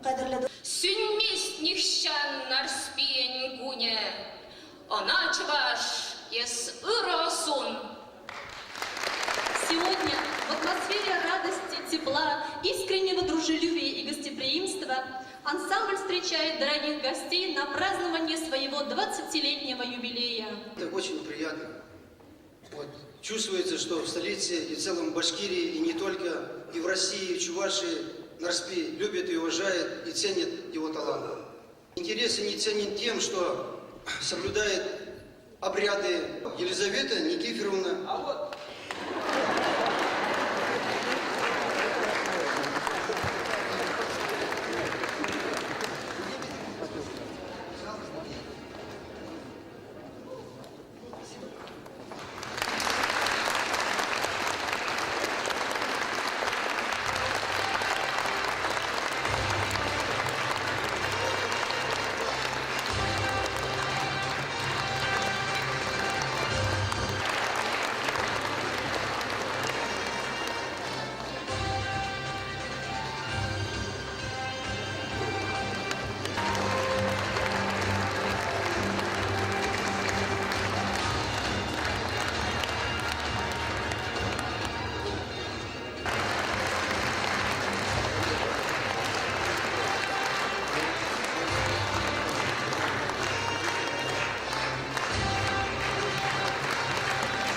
Кадерле Сӳнмест нихҫан Нарспийӗн кунӗ. Ӑна чӑваш, эс ырӑ сун. Сегодня в атмосфере радости, тепла, искреннего дружелюбия и гостеприимства ансамбль встречает дорогих гостей на празднование своего 20-летнего юбилея. Это очень приятно. Вот. Чувствуется, что в столице и в целом Башкирии, и не только, и в России, и в Чувашии Нарспи любят и уважают, и ценят его талант. Интересен и ценен тем, что соблюдает обряды Елизавета Никифоровна. А вот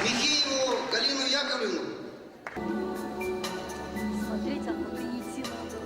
Михееву Галину Яковлевну. Смотреть, а то идти надо.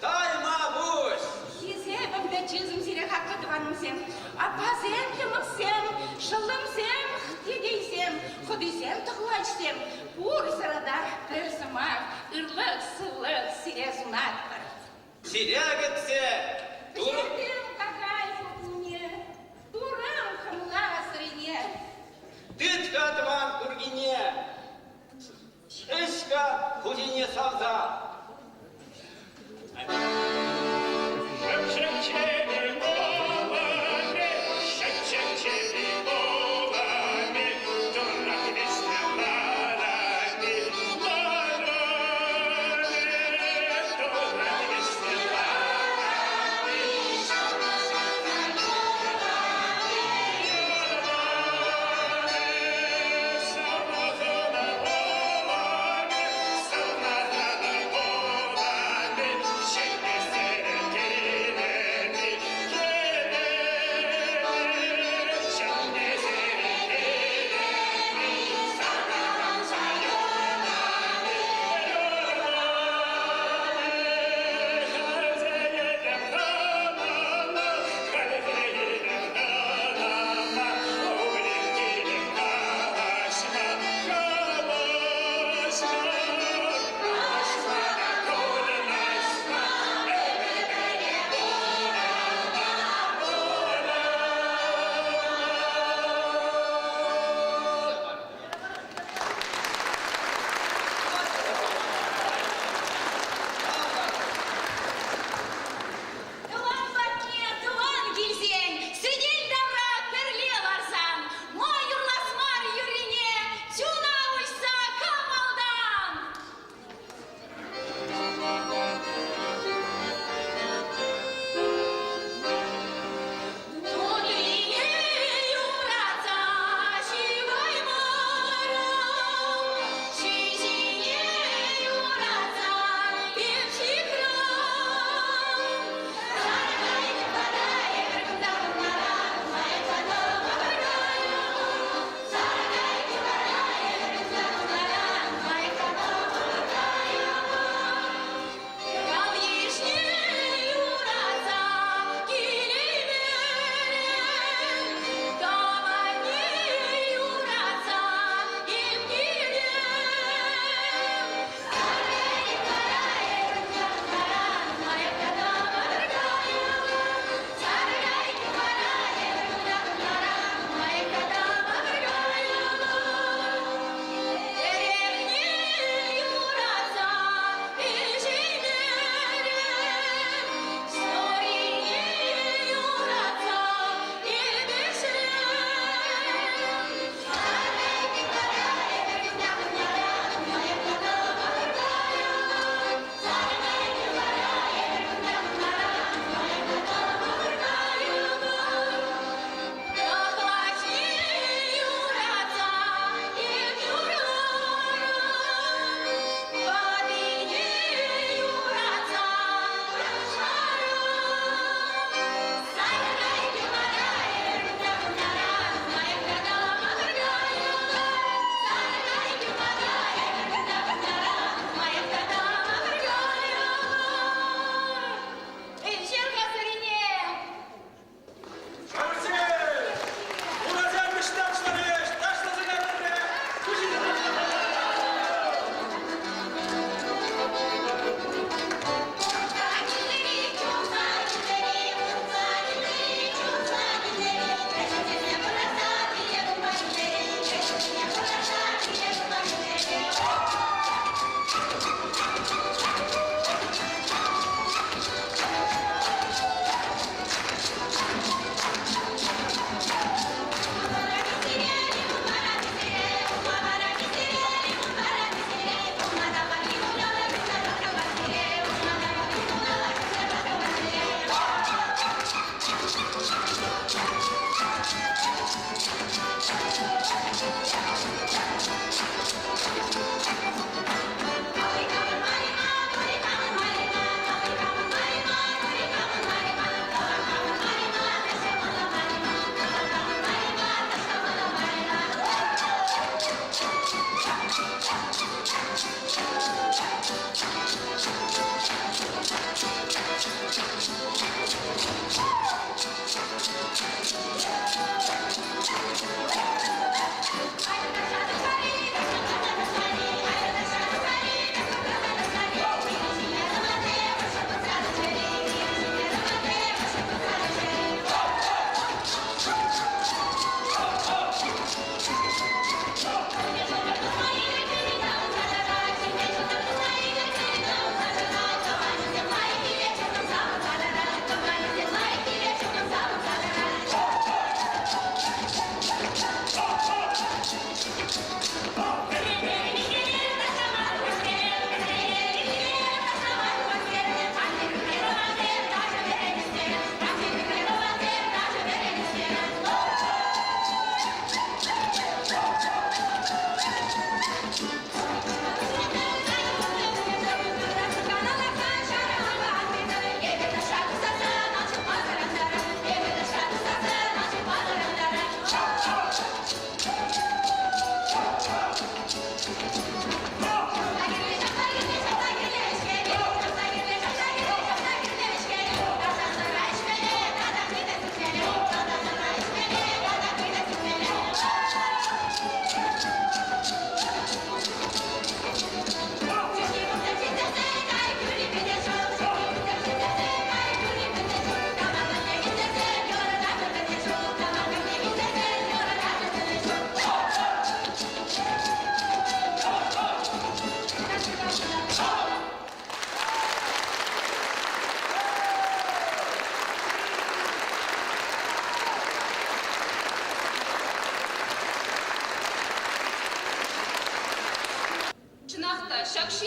Тайма пуҫ! Хисепӗмпе чысӑм сире хаклӑ тӑванӑмсем, аппасем, йӑмӑксем, шӑллӑмсем, тетейсем, хӑтисем, тӑхлачсем, пурсӑра та пӗр сӑмах, ырлӑх-сывлӑх сире сунатпӑр. Сире кӗтсе Турӑ... Пӗҫертем какай хуппине, турам хӑмла сӑрине. Тыт-ха тӑван куркине, ӗҫ-ха хуҫине савса.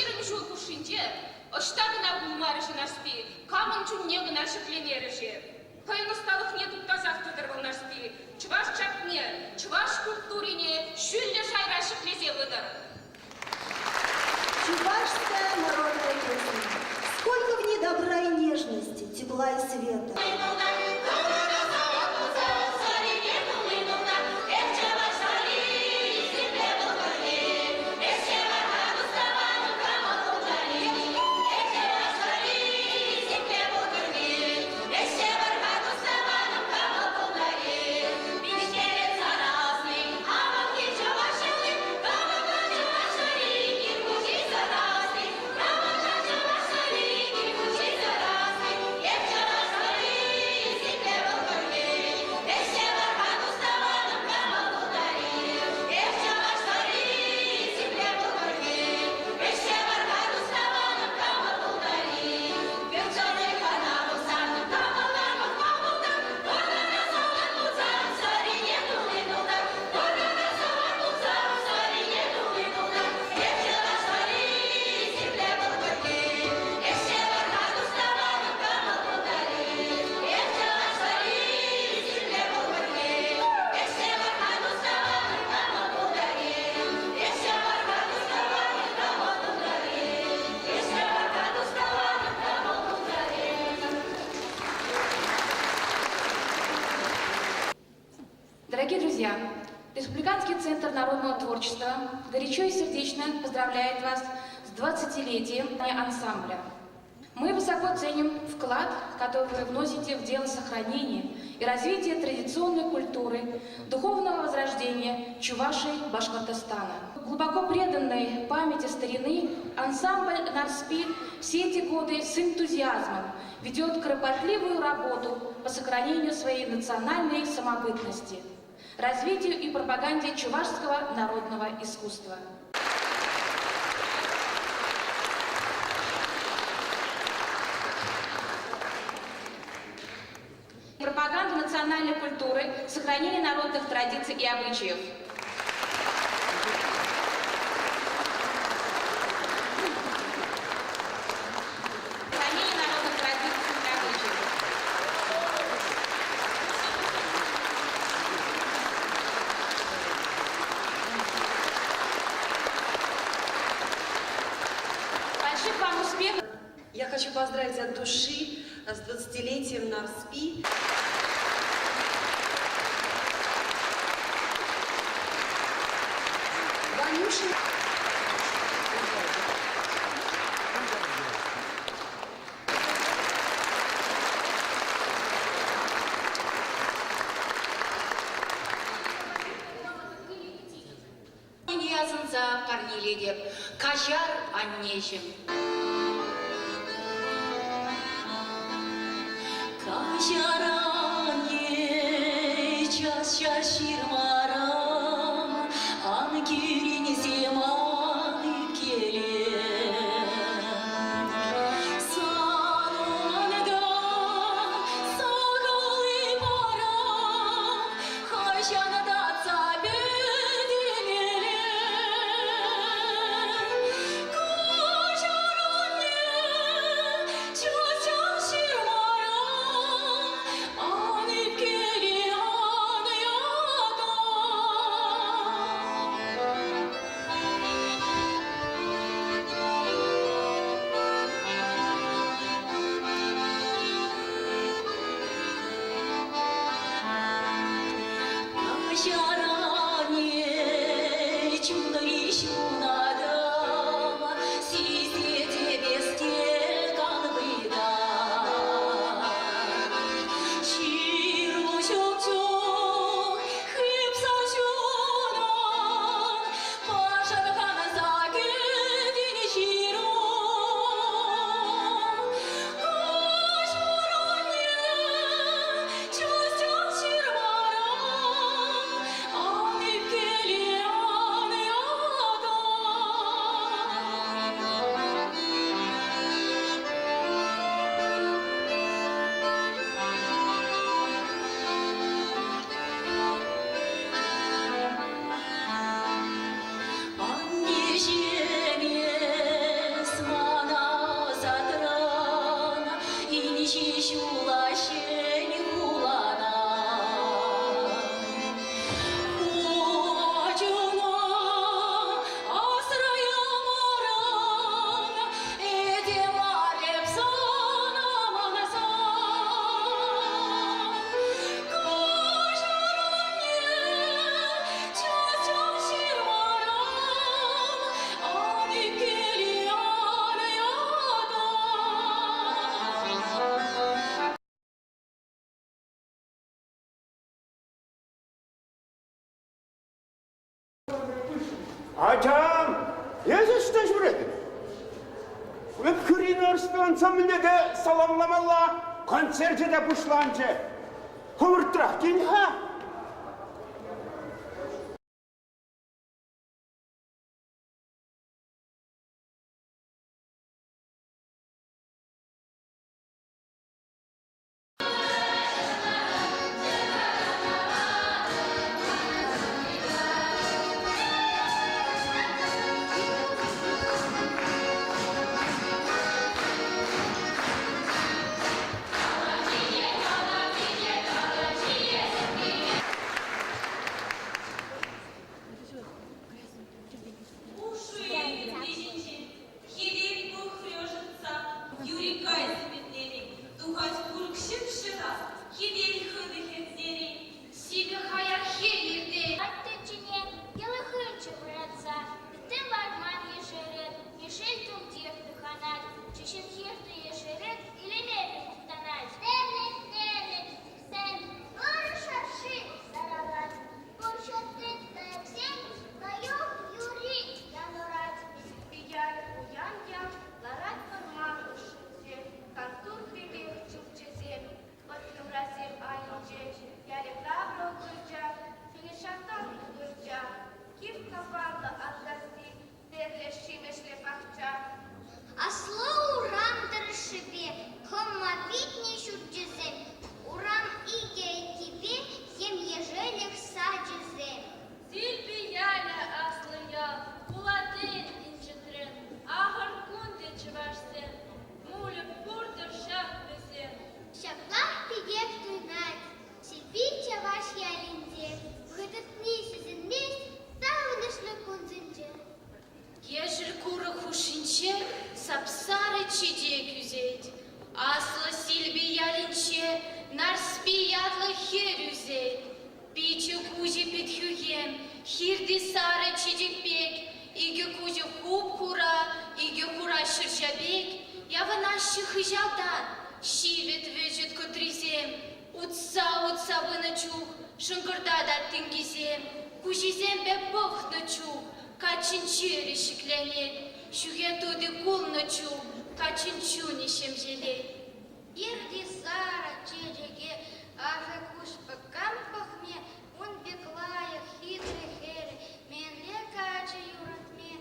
20 ҫул хушшинче ӑҫта кӑна пулмарӗ-ши Нарспи, камӑн чунне кӑна ҫӗклемерӗ-ши? Хӑйӗн ӑсталӑхне туптасах тӑтӑр вӑл Нарспи, чӑваш чапне, чӑваш культурине ҫӳллӗ шайра ҫӗклесе пытӑр. Чувашская народная песня. Сколько в ней добра и нежности, тепла и света. Дорогие друзья, Республиканский центр народного творчества горячо и сердечно поздравляет вас с 20-летием ансамбля. Мы высоко ценим вклад, который вы вносите в дело сохранения и развития традиционной культуры, духовного возрождения Чувашии Башкортостана. Глубоко преданной памяти старины ансамбль «Нарспи» все эти годы с энтузиазмом ведет кропотливую работу по сохранению своей национальной самобытности, развитию и пропаганде чувашского народного искусства. Пропаганду национальной культуры, сохранение народных традиций и обычаев. Сохранение народных традиций и обычаев. Больших вам успехов! Я хочу поздравить от души с 20-летием Нарспи. Ванюшин. Асӑнса парнелетӗп. Каҫар, аннеҫӗм. Каҫар, анне, час-час ҫырмаран, ан кӳренсем, ан ӳпкеле. Сан умӑнта сахал-и парам, хӑҫан татса пӗтермелле. Каҫар, анне, час-час ҫырмаран. Ачам, эсӗ ӑҫта ҫӳретӗн? Ӗпхӳри Нарспи ансамбльне те саламламалла, концерчӗ те пуҫланчӗ. Хӑвӑртрах кил-ха. Хӗвел пӑхрӗ ӑшӑтса, юри кайсӑм питлерен, тухать курӑк ҫӑп-ҫӑра, хӗвел хытӑ хӗртсерен. Сивӗ хаяр хӗл иртет. Ат тӗнчене йӑлӑхӑнчӗ вӑратса, ытти варман ешерет, ешел тумтир тӑхӑнать, чечен хирте ешерет, илемӗпе мухтанать. Тӗлӗнтерет сӗм ырӑ шӑрши сарӑлать, пур ҫӗртен кайӑксен лайӑх юрри янӑрать. Пияр пуян ял ларать вӑрман хушшинче, кантур пекех чукчӑсем, вӑт йӑмрасем айӗнче, ялӗ таврӑ укӑлча, ҫӗнӗ укӑлча, кив капанлӑ Аткасси, тӗрлӗ ҫимӗҫлӗ пахча. Аслӑ урам тӑршшӗпе хӑма витнӗ ҫурчӗсем, урам икӗ айккипе ем-ешӗлӗх сачӗсем. Силпи ялӗ аслӑ ял, Улатин инҫетрен, Ахӑр кун те чӑвашсем, Мулӗ пур-тӑр ҫак вӗсем. Ҫаплах питех туйӑнать Силпи чӑваш ялӗнче, хытӑтни сисӗнмест савӑнӑҫлӑ кунсенче. Ешӗл курӑк хушшинче сап-сарӑ чечек ӳсет. Аслӑ Силпи ялӗнче Нарспи ятлӑ хӗр ӳсет. Пичӗ-куҫӗ пит хӳхӗм, хирти сарӑ чечек пек, икӗ куҫӗ хуп-хура, икӗ хура ҫӗрҫа пек, явӑнаҫҫӗ хыҫалтан ҫивӗт вӗҫӗт кӑтрисем. Утса-утса пынӑ чух шӑнкӑртатать тӗнкисем, куҫӗсемпе пӑхнӑ чух каччӑн чӗри ҫӗкленет, ҫӳхе тути кулнӑ чух каччӑн чунӗ ҫемҫелет. Ирти сарӑ чечеке ашӑ куҫпа кам пӑхмӗ, ун пек лайӑх, хитре хӗрӗ мӗнле каччӑ юратмӗ?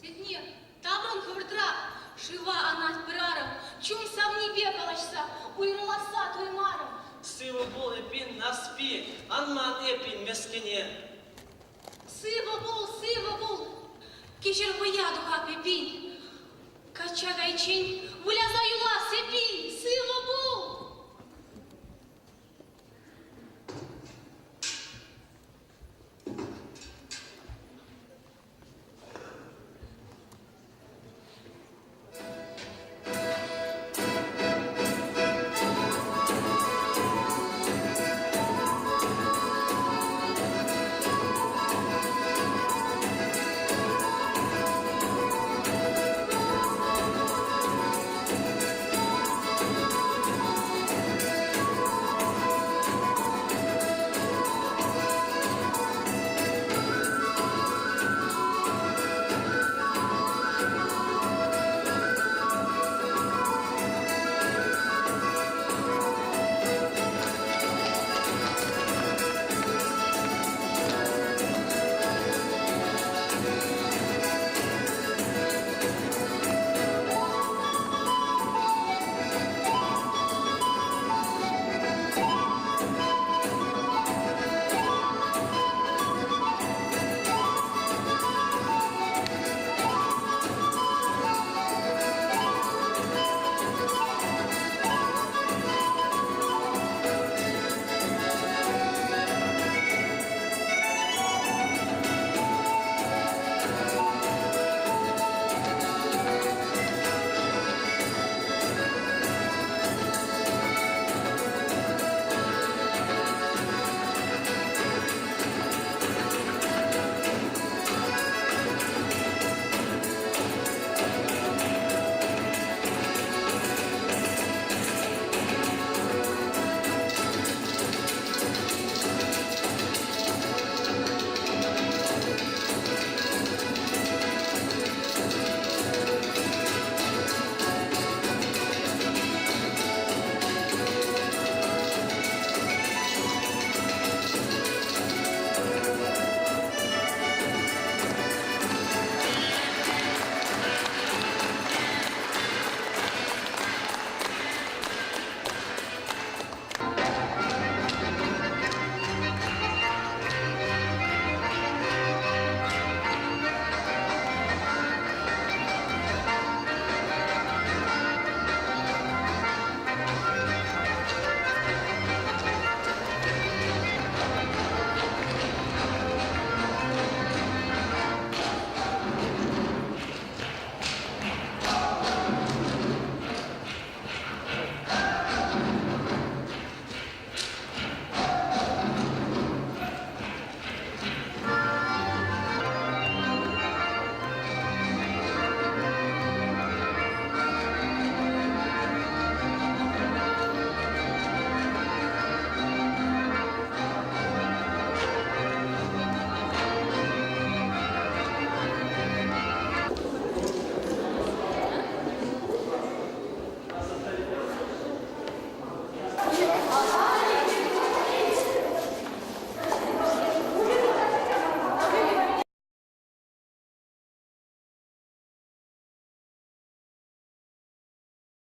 Сетнер, таврӑн хӑвӑртрах! Шыва анать пӗр арӑм, чун савнипе калаҫса уйрӑласса туймарӑм. Сывӑ пул, эппин, Нарспи, ан ман эппин мӗскӗне. Сывӑ пул, сывӑ пул! Кӗҫӗр вӑя тухап эппин. Качча кайччен выляса юлас эппин, сывӑ пул!